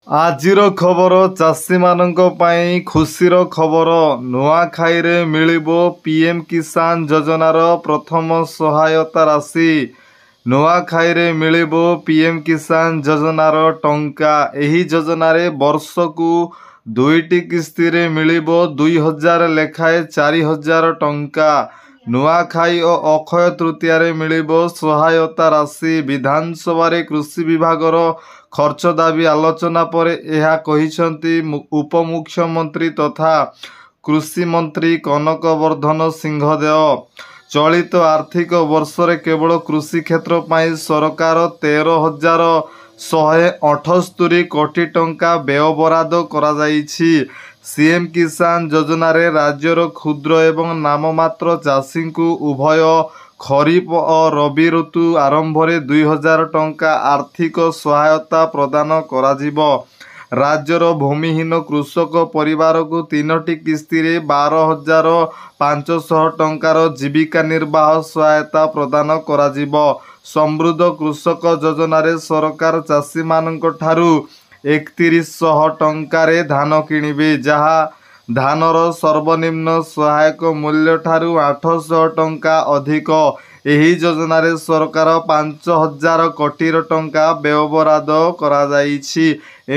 ଆଜିର ଖବର ଚାଷୀମାନଙ୍କ ପାଇଁ ଖୁସିର ଖବର। ନୂଆଖାଇରେ ମିଳିବ ପିଏମ୍ କିଷାନ ଯୋଜନାର ପ୍ରଥମ ସହାୟତା ରାଶି। ନୂଆଖାଇରେ ମିଳିବ ପିଏମ୍ କିଷାନ ଯୋଜନାର ଟଙ୍କା। ଏହି ଯୋଜନାରେ ବର୍ଷକୁ ଦୁଇଟି କିସ୍ତିରେ ମିଳିବ 2000 ଲେଖାଏଁ 4000 ଟଙ୍କା। ନୂଆଖାଇ ଓ ଅକ୍ଷୟ ତୃତୀୟାରେ ମିଳିବ ସହାୟତା ରାଶି। ବିଧାନସଭାରେ କୃଷି ବିଭାଗର ଖର୍ଚ୍ଚ ଦାବି ଆଲୋଚନା ପରେ ଏହା କହିଛନ୍ତି ଉପମୁଖ୍ୟମନ୍ତ୍ରୀ ତଥା କୃଷିମନ୍ତ୍ରୀ କନକ ବର୍ଦ୍ଧନ ସିଂହଦେଓ। ଚଳିତ ଆର୍ଥିକ ବର୍ଷରେ କେବଳ କୃଷି କ୍ଷେତ୍ର ପାଇଁ ସରକାର 13,178 କୋଟି ଟଙ୍କା ବ୍ୟୟବରାଦ କରାଯାଇଛି। ସିଏମ୍ କିଷାନ ଯୋଜନାରେ ରାଜ୍ୟର କ୍ଷୁଦ୍ର ଏବଂ ନାମମାତ୍ର ଚାଷୀଙ୍କୁ ଉଭୟ ଖରିଫ ଓ ରବି ଋତୁ ଆରମ୍ଭରେ 2000 ଟଙ୍କା ଆର୍ଥିକ ସହାୟତା ପ୍ରଦାନ କରାଯିବ। ରାଜ୍ୟର ଭୂମିହୀନ କୃଷକ ପରିବାରକୁ ତିନୋଟି କିସ୍ତିରେ 12,500 ଟଙ୍କାର ଜୀବିକା ନିର୍ବାହ ସହାୟତା ପ୍ରଦାନ କରାଯିବ। ସମୃଦ୍ଧ କୃଷକ ଯୋଜନାରେ ସରକାର ଚାଷୀମାନଙ୍କଠାରୁ 3100 ଟଙ୍କାରେ ଧାନ କିଣିବେ, ଯାହା ଧାନର ସର୍ବନିମ୍ନ ସହାୟକ ମୂଲ୍ୟଠାରୁ 800 ଟଙ୍କା ଅଧିକ। ଏହି ଯୋଜନାରେ ସରକାର 5000 କୋଟିର ଟଙ୍କା ବ୍ୟୟବରାଦ କରାଯାଇଛି।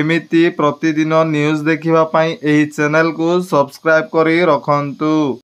ଏମିତି ପ୍ରତିଦିନ ନ୍ୟୁଜ୍ ଦେଖିବା ପାଇଁ ଏହି ଚ୍ୟାନେଲକୁ ସବସ୍କ୍ରାଇବ୍ କରି ରଖନ୍ତୁ।